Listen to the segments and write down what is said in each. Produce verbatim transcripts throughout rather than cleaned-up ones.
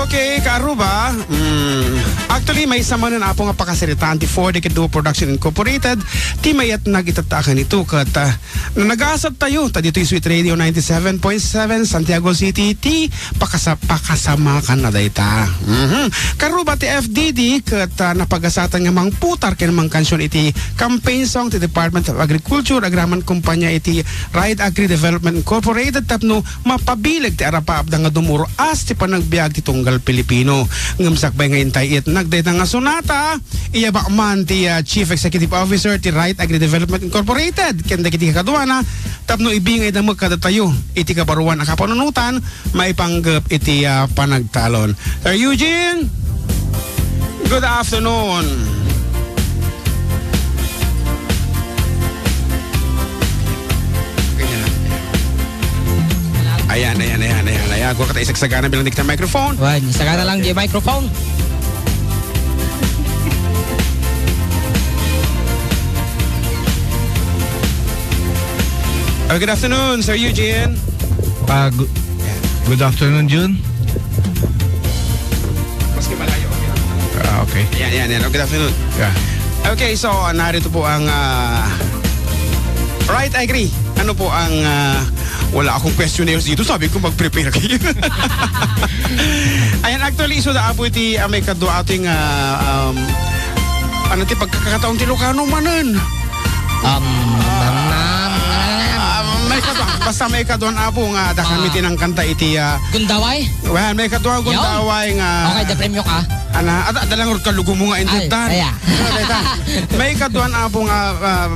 Okay, kaaruba, mm, actually, maysa manen, Apo, nga pakasaritaan ti Four Decade Duo Production Incorporated, ti mayatnag itatta ken ito, ket, ah, nanagasatyo, ta ditoy Sweet Radio ninety-seven point seven, Santiago City, ti pakasa-, pakasamakan na dayta. Mhm. Kaaruba ti F D D, ket, ah, napagasatan nga mangputar ken mangkansion iti campaign song ti Department of Agriculture, agraman kumpanya iti Right Agri Development Incorporated, tapno mapabileg ti arapaapda nga dumuro-as ti panagbiag ti tunggal Pilipino. Ngem sakbay nga intay itnag dayta nga sonata, iyabak man ti, ah, Chief Executive Officer ti Right Agri Development Incorporated ken dagiti kakaduana tapno ibingayda met kadatayo iti kabaruan a kapanunotan maipanggep iti, ah, panagtalon. Sir Eugene, good afternoon. Ayan, ayan, ayan, ayan, ayan. Kung ka tayo sagsagana bilang dikit ang microphone. Wan, sagana lang di microphone. Oh, good afternoon, Sir Eugene. Ah, gu-, good afternoon, Jun. Maski malayo. Ah, okay. Yan, yan, yan. Oh, good afternoon. Yeah. Okay, so, narito po ang, ah, right, I agree. Ano po ang, ah, wala akong questionnaires dito. Sabi ko, mag-prepare kayo. Ayan, actually, so, da, apo iti, ah, maikadua ating, ah, um, ano ti pagkakataon ti Ilocano manen? Um, nam, nam, nam. Ah, maikadua, basta maikadua, apo, nga, da kami Ah. tinangkanta iti, ah, Gundaway? Well, maikadua, Yaw. Gundaway nga Okay, da premyo ka. Ana, ada, ada lang urot kalugo mo nga Ay, intindan. Kaya. Ano, dayta? Maikadua, apo, nga, ah,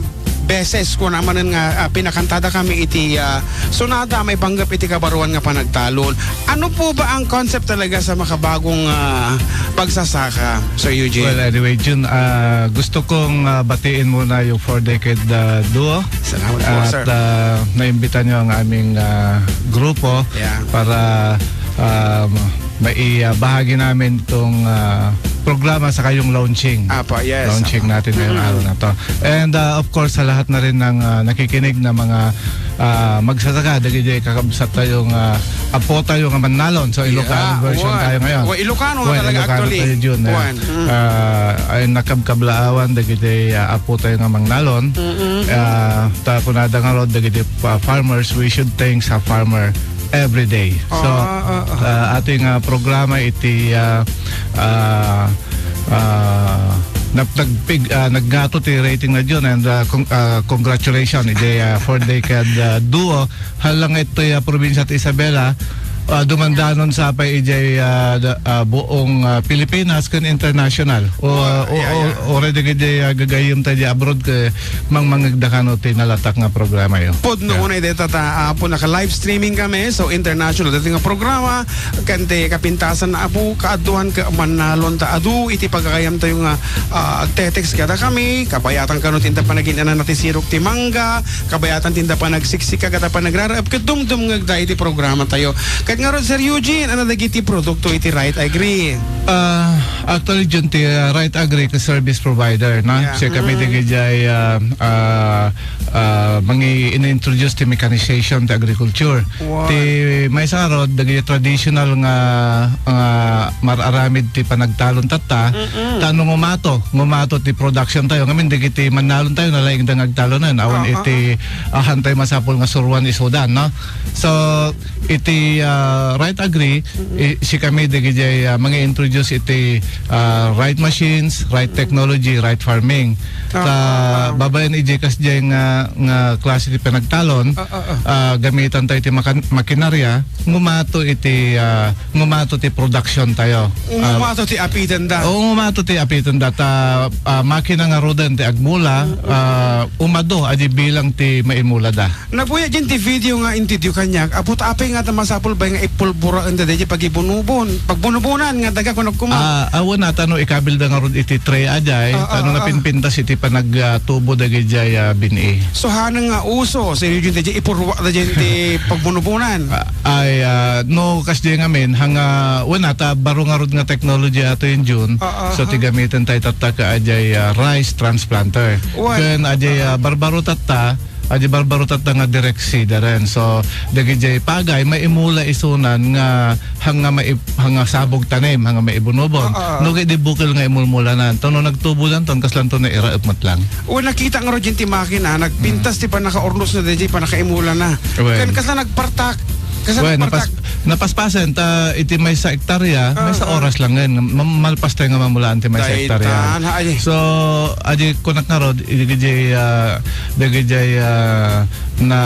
beses ko naman nga, ah, pinakantada kami iti, ah, sonata maipanggep iti kabaruan nga panagtalon. Ano po ba ang concept talaga sa makabagong, ah, pagsasaka, Sir Eugene? Well, anyway, Jun, ah, gusto kong, ah, batiin muna yung Four Decade, ah, Duo. Salamat po, At, sir. ah, naimbita niyo ang aming, ah, grupo Yeah. para, ah, maibahagi namin itong, ah, programa sa kayong launching. Apa, yes, Launching apa. natin ngayong Mm-mm. araw na to. And, ah, of course, sa lahat na rin ng, ah, nakikinig na mga, ah, magsasaka, dagiti kakabsat tayo nga, apo tayo nga mannalon. So, Ilocano Yeah, version one. tayo ngayon. Wa, Ilocano nga Wa, talaga, Ilocano actually. tayo, Jun, eh. One. Mm. Ah, ay nakabkablaawan, dagiti, ah, apo tayo nga mannalon. Mm-mm. Ah, ta kunada nga rod, dagiti, ah, farmers, we should thanks a farmer every day. So, Ah, ah, ah. ah, ating, ah, programa iti, ah, ah, ah, nap-, nagpig-, ah, nagngato ti rating na Jun, and, ah, con-, ah, congratulations, iti, ah, Four Decade, ah, Duo. Hala nga itoy, ah, probinsya ti Isabela, ah, dumandanon sa pay ijay, ah, da-, ah, buong, ah, Pilipinas ken international. O, Wow, ah, o, yeah, o, yeah. already ijay, ah, gagayyem tayo abroad ket mangmangegda kano ti nalatak nga programa yo. Pudno Yeah. unay deta ta, ah, apo, naka-live streaming kami, so international deta nga programa, ken ti kapintasan na apo, kaaduan ket mannalon ta adu iti pagagayam tayo nga, ah, agte-text kada kami, kabayatan kano ti inta panagin-anan ti sirok ti mangga, kabayatan ti inta panagsiksika, kada panagraraep, ket dumdumngegda iti programa tayo. Ket ngarud, Sir Eugene, ano dagiti produkto iti Right Agri? Ah, actually, Jun, ti, ah, Right Agri ka service provider, na? Yeah. Siya kami Mm. dagiti, ah, ah, ah, mangi-introduce ti mechanization ti agriculture. Wow. Ti maysa ngarud, dagiti traditional nga, nga mar-aramid ti panagtalon tatta, Mm-mm. ta no ngumato, ngumato ti production tayo. Ngamin, dagiti mannalon tayo, nalaingda nga agtalonen. Awan Ah, ah, iti, ah, hantay masapul nga suruan isudan, no? So, iti, ah, Right Agri, Mm-mm. i-, sikami dagiti, ah, mangi-introduce iti, ah, right machines, right technology, right farming. Ah, Ta ah, ah. babaen iti kasdiay nga, nga klase ti panagtalon, Ah, ah, ah. ah, gamitan tayo ti makan-, makinarya, ngumato iti, ah, ngumato ti production tayo. Ah, Ngumato ti apitenda. Oo, ngumato ti apitenda. Ta, ah, makina ngaruden ti agmula, Mm, mm. ah, umado, adi bilang ti maimulada. Nagbuya diay ti video nga intedyo kaniak, apo, ta apay nga ta masapul bay nga ipulburaen da daydiay pagibunubon, pagbunubonan nga daga kuno kuma. Ah, awan ata no ikabil da ngarud iti tray a diay, Ah, ta no ah, ah. napinpintas iti panag, ah, tubo dagiti, ah, bin-i. So, hanang nga uso, Sir Eugene, daydiay ipurwa da diay ti pagbunubonan. Ah, ay, ah, no, kasdiay ngamin, hanga, wen ata, baro ngarud nga technology ato yun, Jun. Ah, ah, So, ah. ti gamiten tayo tatta ka a diay, ah, rice transplanter. Wen. Ken a diay, ah, barbaro tatta, Adi barbaro tatta nga direct seederen. So, dagidiay pagay, maimula isunan nga hanga mai-, hanga sabog tanem, hanga maibunubon. Ah, ah, ah. No, kay di bukil nga imulmulanan. Tono nagtubodan ton, kaslanto na iraep met lang. O, nakita nga rod ti makina, nagpintas ti pannakaurnos na, daydiay pannakaimula na. Wen. Ken kasla nagpartak, kasla Wen, nagpartak. napas-, napaspasen ta iti maysa hektarya, Ah, maysa ah. oras lang ngayon. Ma-, malpas tayo nga mamulaan ti maysa Daytan, hektarya. ha, ay. So, adi kunak nga rod, iti, iti, ah, dagidiay, ah, na,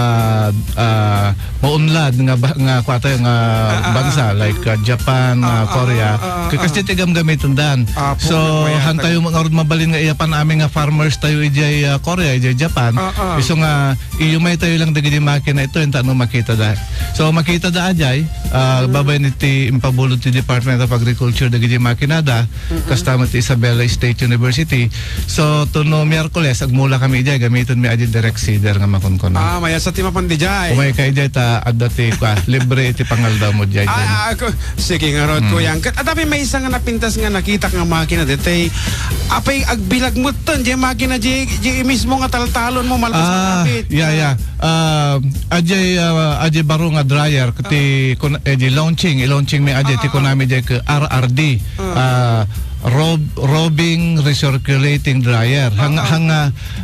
ah, maunlad nga ba-, nga kuwatayo nga Ah, ah, bansa, ah. like, ah, Japan, Ah, ah, ah, Korea. ah, ah, Kay ah. kasdiay ti gamgamiten dan. Apo, So, mayat hantayo nga rod mabalin nga iyapan amin nga farmers tayo idiay, ah, Korea, idiay Japan. Ah, ah. Isu nga, iyumay tayo lang dagiti makina ito, inta no makita da. So, makita da ajay, ah, Mm. babaen iti impabulo ti Department of Agriculture dagiti makina da, Mm-mm. kasta met ti Isabela State University. So, tuno Miyerkules, agmula kami idiay, gamiten mi adi direct seeder nga makunkuno. Ah, mayat sa ti mapan didiay. Umay ka idiay, ta adda ti, kwa, libre iti pangaldaw mo diay, Ah, Jun. ah, ako, sige nga rod, Mm. kuyang. Ket adda pay maysa nga napintas nga nakitak nga makina detay. Apay, agbilag metten, diay makina, diay, diay mismo nga taltalon mo, malpas Ah, agapit. yeah, yeah. Ah, ajay, ah, ajay baro nga dryer, ti Ah. kun-, eh, di launching, i-launching mi ajay, Ah, ti ah, ah. kunami diay ke R R D. Ah. Ah, Rob-, Roving Recirculating Dryer. Hanga, Ah, ah. hanga,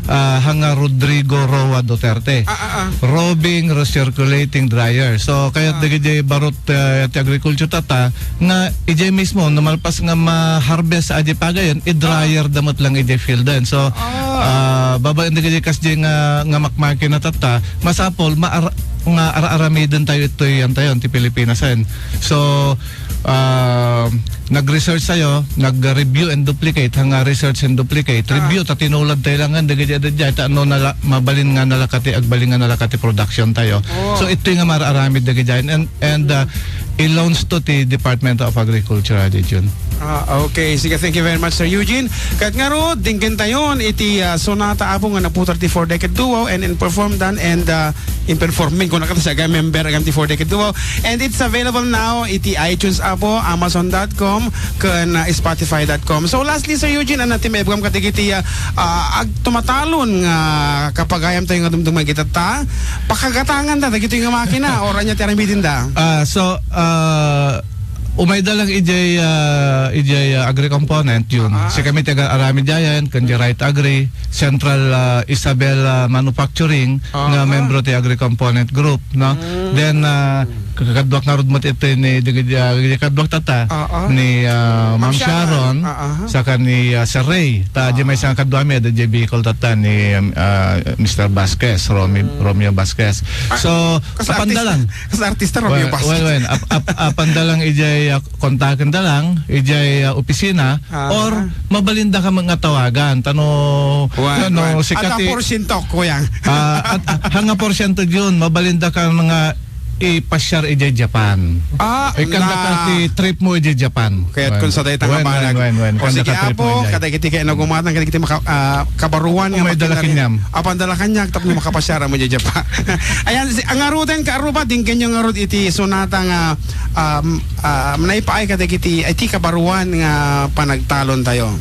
ah, hanga Rodrigo Roa Duterte. Ah, ah, ah. Roving Recirculating Dryer. So, kayat Ah. dagiti barot, ah, ti agriculture tata, nga idiay mismo, no malpas nga ma-harvest ajay pagayen, i-dryer Ah. da met lang idiay fielden. So, Ah. ah, babaen dagiti kasdiay nga, nga makmakina tata, masapol, maar-, nga ar-aramiden tayo itoy, yan tayo, ti Pilipinasen. So, ah, nag-research tayo, nag-review and duplicate, hanga research and duplicate. Ah. Review, ta tinulad tayo lang nga, dagiti adda diay, ta no nala-, mabalin nga nalaka ti, agbalin nga nalaka ti production tayo. Oh. So, itoy nga mararamid dagiti diay. And, and, ah, Mm-hmm. i-launch to ti Department of Agriculture, adi, Jun. Ah, okay. Sige, thank you very much, Sir Eugene. Ket ngarud, dinggen tayon iti, ah, sonata, Apo, nga naputar ti Four Decade Duo and in perform dan and, ah, in performing, kung nakita siya, member agam ti Four Decade Duo. And it's available now iti iTunes, Apo, Amazon dot com, ken, ah, Spotify dot com. So, lastly, Sir Eugene, ania ti maibagam kadagiti, ah, ah, agtumatalon nga kapagayam tayo nga dumdumay ita ta, pakagatangan da dagitoy nga makina, or ania ti aramiden da? Ah, so, ah, Umayda lang idiay, ah, idiay, ah, agri-component, yun. Ah. Si kami taga Aramid Yayan, kan di Right Agri, Central, ah, Isabela Manufacturing, nga Ah. membro ti agri-component group, no? Mm. Then, ah, k-, kaduak ngarud met iti ni, di, di, ah, di kaduak tata, Ah, ah. ni, ah, Ma'am Ma'am Sharon. Sharon, Ah, ah. saka ni, ah, Sir Ray. Ta, Ah. di may isang kaduami, ada di Bicol tata ni, um, ah, Mister Vasquez, Romy-, Mm. Romeo Vasquez. Ah, So, kas apanda artista, lang. kas artista, Romeo Well, Vasquez. well, well, ap-, ap-, apanda lang ijay, ah, kontaken da lang, ijay, ah, opisina, Ah. or mabalinda ka nga tawagan. Tano, Wan, ano, wan. si At Kati, ang porsyento, kuyang. ah, at, hanga porsyento yun, mabalinda ka nga ipasyar ijay Japan. Ah, Ikanda ka na. ti trip mo ijay Japan. Kaya't Wan. kung sa dayta nga Wan, wan, banag. wan, wan. O Kanda sige, ka trip mo Apo, ijay. kadagiti kay nagumatang, kadagiti maka-, ah, kabaruan nga Umay dala makinari-, kinyam. Apan dala kanyag, tapno makapasyar mo ijay Japan. Ayan, si, ang aruten ka aruba, dinggen nyo ngarud iti sonata nga, um, ah, naipaay kadagiti, ay, ti kabaruan nga panagtalon tayo.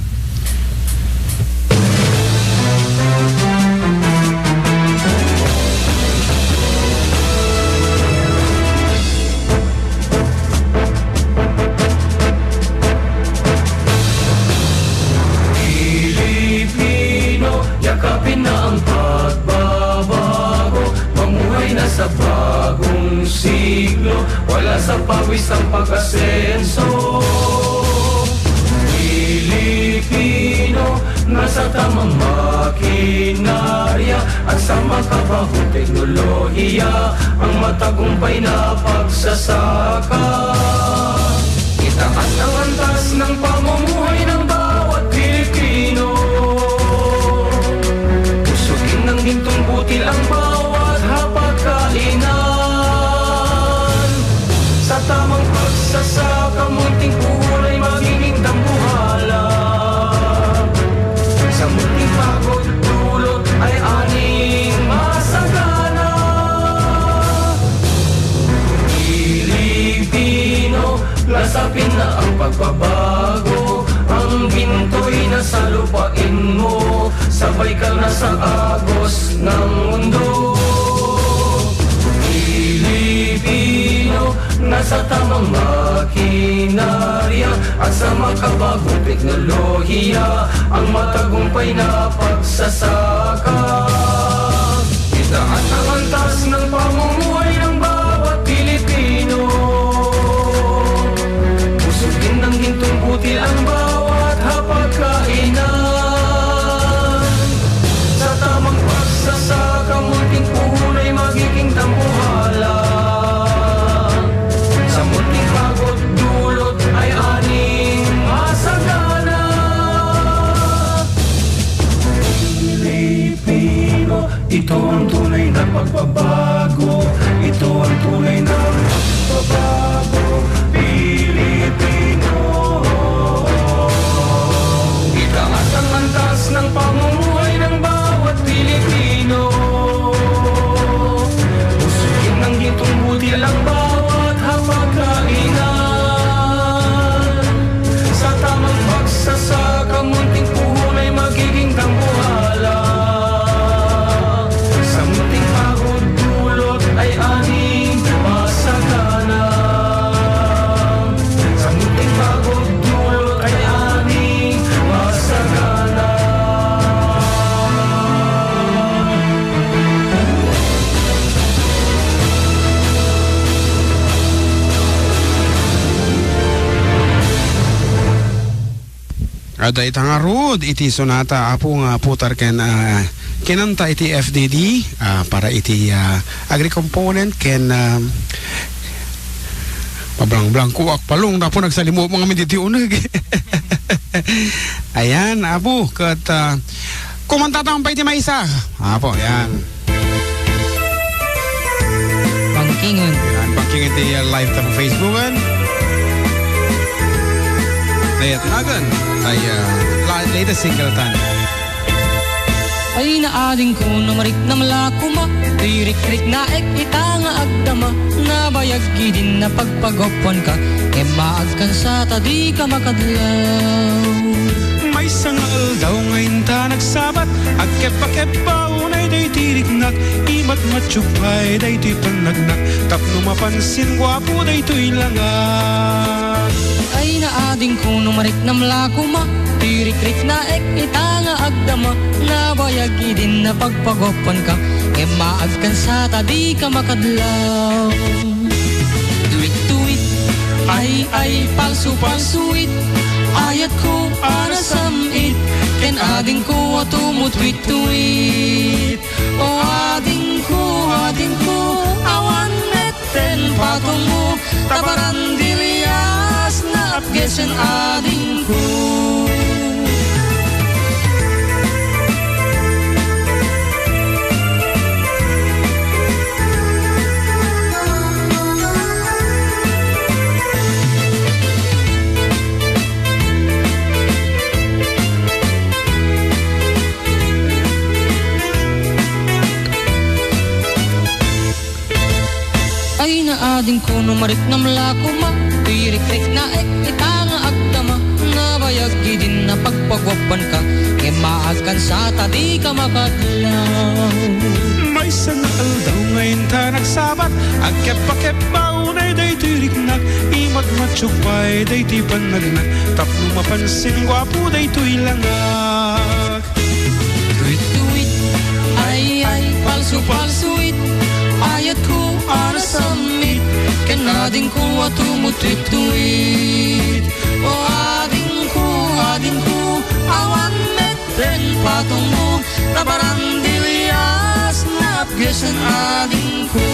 Pilipino, yakapin na ang pagbabago. Mamuhay na sa bagong siglo, wala sa pawis ang pag-asenso. Pilipino, nasa tamang makinarya at sa makabagong teknolohiya ang matagumpay na pagsasaka. Itaas ang antas ng pamumuhay ng bawat Pilipino. Usugin ng gintong butil ang bawat hapagkainan. Sa tamang pagsasaka, munting pulay magiging dambuhala. Sa munting pagod, dulot ay aning masagana. Pilipino, lasapin na ang pagbabago. Ang ginto'y nasa lupain mo, sabay ka na sa agos ng mundo. Tatamang makinarya at sa makabagong teknolohiya ang matagumpay na pagsasaka. Itaas ang antas ng pamumuhay ng bawat Pilipino. Busugin ng gintong butil ang bawat hapagkainan. Sa tamang pagsasaka, munting puhon ay magiging tambuhala. Sa munting pagod, dulot ay aning masagana. Pilipino, ito ang tunay na pagbabago. Ito ang tunay na pagbabago. Pilipino. Itaas ang antas ng pamumuhay ng bawat Pilipino. Busugin ng gintong butil ang bawat hapagkainan. Sa tamang pagsasaka, munting puhon ay magiging tambuhala. Sa munting pagod, dulot ay aning masagana. Sa munting pagod, dulot ay aning masagana. Adda ita ngarud iti sonata, Apo, nga putar ken, ah, kinanta iti F D D, ah, para iti, ah, Agri-Component ken, ah, mablangblangkoak, Palong, Apo, nagsalimot mo ngamin ditoy uneg. Ayan, Apo, ket, ah, kumanta tayo pa iti maysa. Apo, ayan. Bangkingen. Yan, bangkingen ti, uh, live ta Facebook, kan? Dayat nagan. Ay, uh, la-, latest single tan. Ay, naadingko, no mariknam la koma, ti rikriknaek ita nga agdama, nabayag idin napagpaguappuanka, ngem maagkan sa ta dika makadlaw. Maysa nga aldaw nga inta nagsabat, agkebba-kebba unay daytoy riknak, imatmatyo pay daytoy pannagnak, tapno mapansin guapo daytoy langak. Ay, naadingko, no mariknam la koma, ti rikriknaek ita nga agdama, nabayag idin napagpaguappuanka, ngem maagkan sa ta dika makadlaw. Tuwit-tuwit, ay, ay, palsu-palsuit, ayatko a nasam-it, ken adingko a tumutwit-twit. O adingko, adingko, awan metten patongmo, ta barandilias napgesen adingko. Ay, naadingko, no mariknam la koma, ti rikriknaek ita nga agdama, nabayag idin napagpaguappuanka, ngem maagkan sa ta dika makadlaw. Maysa nga aldaw nga inta nagsabat, agkebba-kebba unay daytoy riknak, imatmatyo pay daytoy pannagnak, tapno mapansin guapo daytoy langak. Tuwit-tuwit, ay, ay, palsu-palsuit, ayatko a nasam-it, ken adingko a tumutwit-twit. O adingko, adingko, awan metten patongmo, ta barandilias napgesen adingko.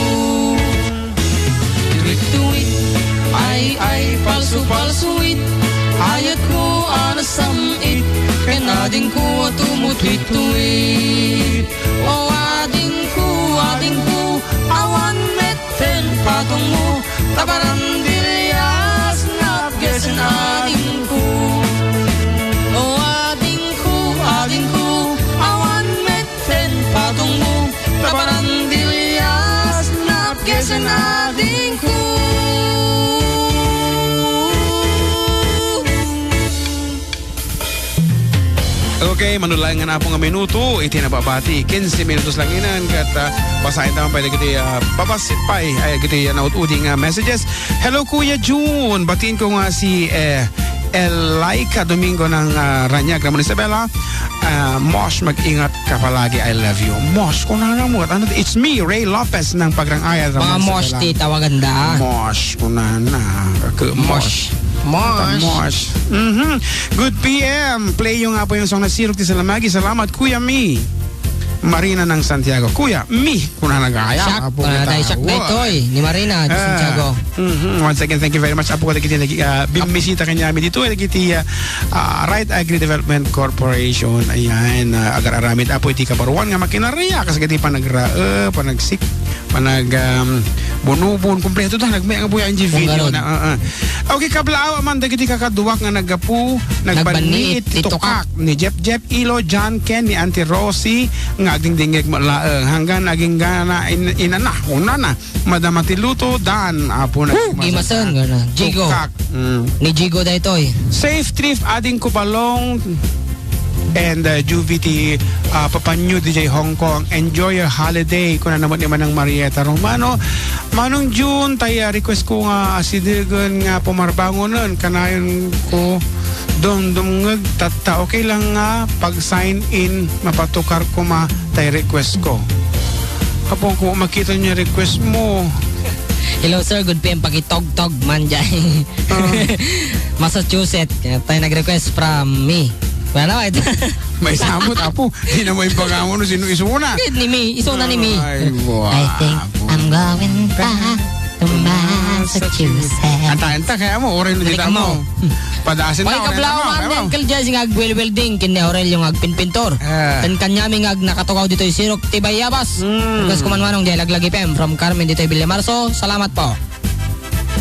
Tuwit-tuwit, ay, ay, palsu-palsuit, ayatko a nasam-it, ken adingko a tumutwit-twit. O adingko, adingko, awan metten patongmo, ta barandilias napgesen adingko. O adingko, adingko, awan met ten patongmo, ta barandilias napgesen adingko. Okay, manulayan nga napo nga minuto, iti nababati. Quince minutos lang inan, ket, ah, basaen taman pay dagiti, ah, babassit pay, ay, dagiti, ah, naud-udi nga messages. Hello, Kuya June. Batiin ko nga si, eh, Elaica Domingo ng, ah, Raniag, Ramon Isabela. Ah, Mosh, mag-ingat ka palagi. I love you. Mosh, kunana mo. Ano, it's me, Ray Lopez ng Pagrang Ayat, Mga Ramon Mosh, Isabela. Ti tawagan da. Mosh, kunana. Mosh. Mosh. Mosh. Mhm. Good P M. Play yung nga po yung song na Sirok ti Salamagi. Salamat, Kuya Mi. Marina ng Santiago. Kuya Mi. Kuna na gaya, Shak, apo ah, kita. Dai Shak Wa. Daytoy, ni Marina, di Ah, Santiago. Mhm. Once again, thank you very much. Apo, dagiti nag-, ah, bimmisita kanyami dito, eh, dagiti, ah, ah, Right Agri Development Corporation. Ayan, ah, agar-aramid, apo, iti kabaruan nga makinarya, kas iti panagra-, eh, panagsik-, panag, um, bunubon, kompleto da, nagmay ang buya ang video Kung ganun. Na, ah, ah. Okay, kablaaw, man, dagiti kakaduak nga naggapu, Nagbannit nagbannit, ti ti tukak. Tukak. Ni Jeff Jeff Ilo, John Ken, ni Auntie Rosie, nga agdingdingeg met laeng. Hanggan agingga na in-, inana, unana, madama ti luto, dan, apo na Woo! Gimasen, gana. Jigo. Tukak. Mm. Ni Jigo daytoy. Safe trip, ading Kubalong, and, uh, Juvie ti, uh, Papanyo, D J Hong Kong. Enjoy your holiday. Kuna naman ni Manang Marieta Romano. Manong June, tay, uh, request ko nga asidegen nga pumarbangonen. Kanayon ko, Dumdumngeg tatta, okay lang nga pag-sign in, mapatukar koma tay request ko. Apo ko, makita niya request mo. Hello, sir. Good P M. Pakitogtog man dyan. Ah. Massachusetts. Kaya tayo nag-request from me. Wala, ito. May samot, apo. Di na mo ibaga mo no sino isuna. Ni me. Isuna ni me. Ay, wow. I think I'm going back to Massachusetts. Anta, anta, kaya mo, oray no Balik dita mo. Mo. Padasin na, oray na, Pagkablaw man, kaya mo. Uncle Jesse nga agwelwelding, ken ni Aurelio nga agpinpintor. Ah. Ken kanyami nga agnakatukaw ditoy Sirok ti Bayabas. Mm. Request ko man manong, diay laglag F M from Carmen ditoy Villamarzo. Salamat po.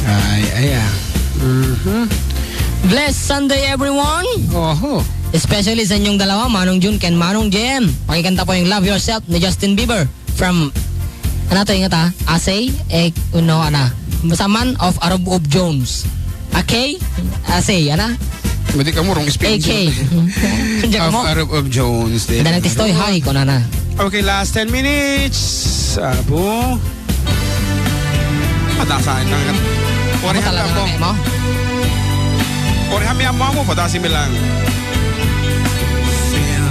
Ay, ay, ah. Mhm. Blessed Sunday, everyone. Oho. Especially sa inyong dalawa, Manong Jun ken Manong J M. Pakikanta po yung Love Yourself ni Justin Bieber. From, ano to, ingat, ah? Asay, eh, uno, ana. Sa man of Arub of Jones. Okay? Asay, ana? Madi ka mo, wrong spelling. A K. Diyan Of mo? Arub of Jones. Ada nagtistoy, hi, ko na na. Okay, last ten minutes. Apo. Patasan lang. Ori Ako hami talaga mo. Ang mo? Ori hami ang mo, patasin mi lang. Phil,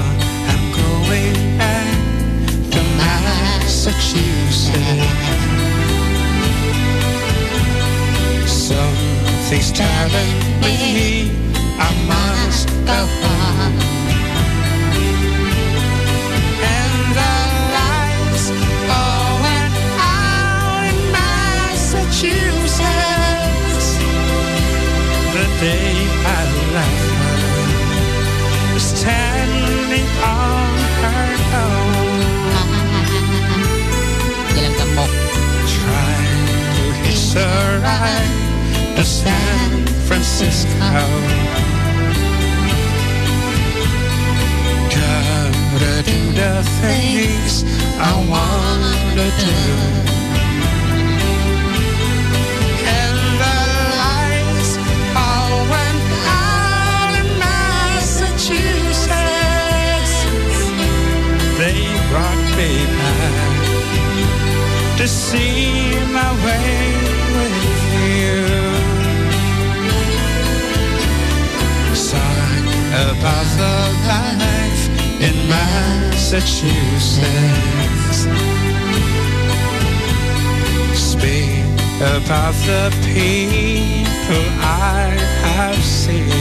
I'm going back to Massachusetts. Something's telling me I must go home. And the lights all went out in Massachusetts the day I left her, standing on her own. Ilang tambok. Trying to hitch a ride to San Francisco. Gotta do the things I wanna do. And the lights all went out in Massachusetts. They brought me back to see my way with you. Song about the life in Massachusetts. Speak about the people I have seen.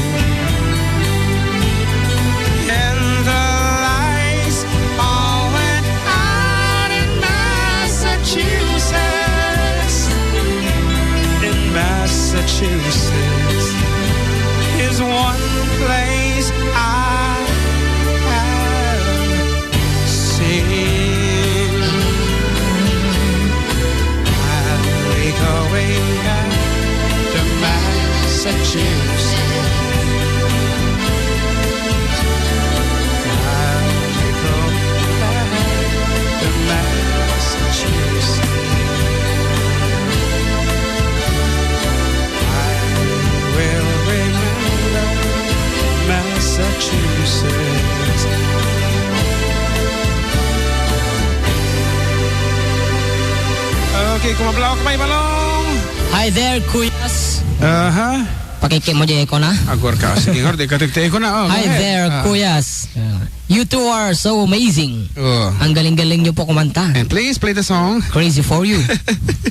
And the lights all went out in Massachusetts. In Massachusetts is one place I have seen. I'll be going back to Massachusetts. Okay, kumablawak pa ibalong. Hi there, kuyas. Aha. Pakikit mo, Jeko, na? Agor ka. Sige, ngor, di ka tigtay ko na. Oh, go Hi ahead. there, Ah. kuyas. Yeah. You two are so amazing. Oh. Ang galing-galing niyo po kumanta. And please play the song. Crazy for you.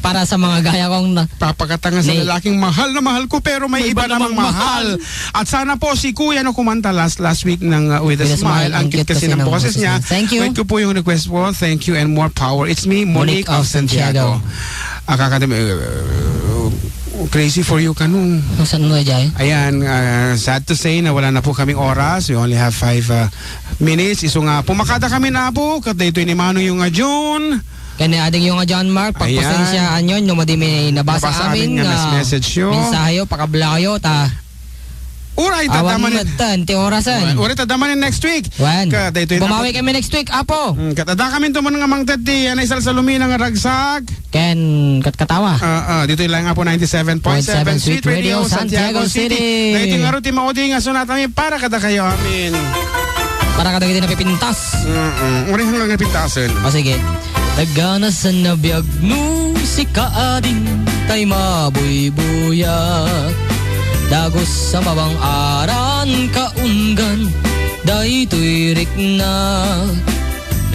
Para sa mga gaya kong na- Papakatanga sa Ni- lalaking mahal na mahal ko, pero may May iba iba namang namang mahal. mahal. At sana po si Kuya no kumanta last, last week ng, uh, With a With a Smile. Smile. Ang Ang cute cute kasi kasi ng ng boses boses niya. niya. Thank you. Wait ko po yung request po. Thank you and more power. It's me, Monique Monique of of Santiago. Santiago. Ah, kakanta mo, uh, Crazy for You kanong. Ang saan mo, Jai? Ayan, uh, sad to say na wala na po kaming oras. We only have five, uh, minutes. Isu nga, pumakada kami na po. Kat daytoy ni Manong yung, uh, June. Kani ading yung, uh, John Mark, Ayan. pagpasensya anyon, yung madi may nabasa Nabasa amin amin nga nga mes-, message yo. mensahe yo, pakablayo, ta Uray, Awan tadaman ni- metten, ti orasen. Uray, tadaman ni next week. Wen. Ka, daytoy na Bumawi po. kami next week, Apo. Mm, kat adda kami tuman nga mangted ti, ano, isalsalumina nga ragsak. Ken katkatawa. Ah, ah, ditoy lang nga po, ninety-seven point seven Sweet Radio, Santiago City. Daytoy nga ro ti maudi nga sunat amin para kadakayo amin. Para kadagiti napipintas. Mm-mm. Uray, hanggang napintasen. O, sige. Naganasan a biag no sika ading tay mabuybuyak. Dagus a mabang-aran kaunggan daytoy riknak.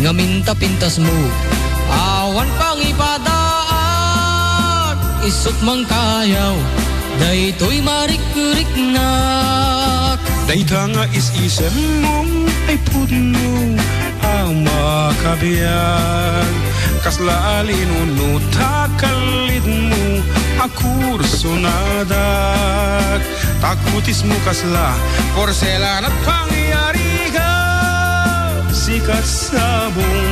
Ngamin ta pintasmo, awan pangipadaak, isut' mangkayaw daytoy marikriknak. Dayta nga is-isemmo ay pudno a makabiag. Kasla a linunot a kallidmo a kursonadak. Ta kutismo kasla porselan a pangyariak. Sikat sabong,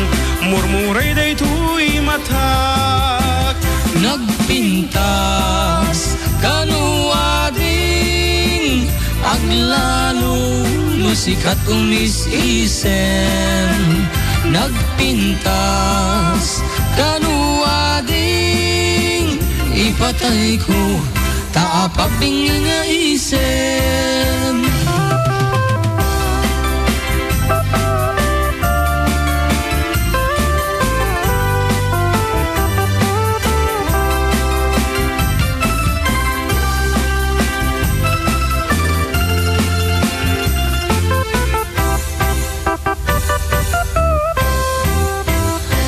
murmuray daytoy matak. Nagpintas kano ading aglalo no sikat umis-isem. Nagpintas kano ading ipatayko ta apabingi nga isem.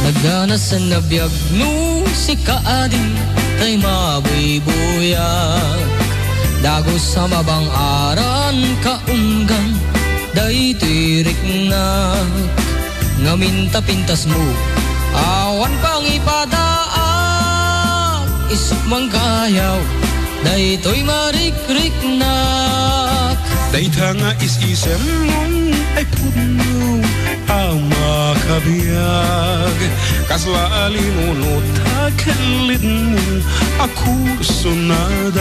Naganasan a biag no sika ading tay mabuybuyak. Dagus a mabang-aran kaunggan daytoy riknak. Ngamin ta pintasmo, awan pangipadaak, isut' mangkayaw daytoy marikriknak. Dayta nga is-isemmo ay pudno a makabiag. Kasla a linunot a kallidmo a kursonadak.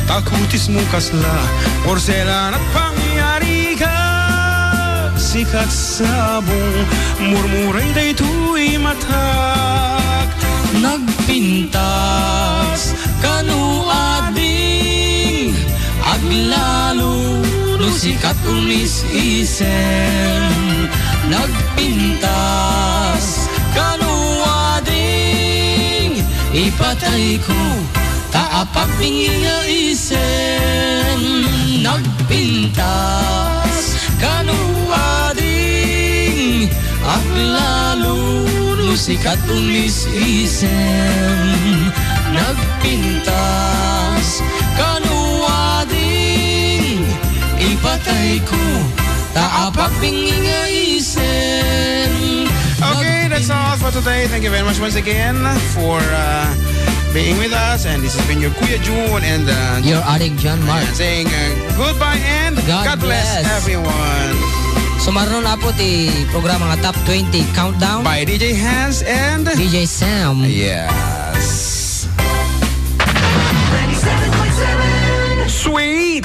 Ta kutismo kasla porselan a pangyariak. Sikat sabong, murmuray daytoy matak. Nagpintas kano ading aglalo no sikat umis-isem. Nagpintas kano ading ipatayko ta apabingi nga isem. Nagpintas kano ading aglalo no sikat umis-isem. Nagpintas kano ading ipatayko ta apabingi nga isem. Okay, that's all for today. Thank you very much once again for, uh, being with us. And this has been your Kuya Jun and, uh, Your Aring John Mark. Ayan, saying, uh, goodbye and God God bless bless. everyone. Sumarno na po ti programa nga Top twenty Countdown. By D J Hans and D J Sam. Yes. Sweet!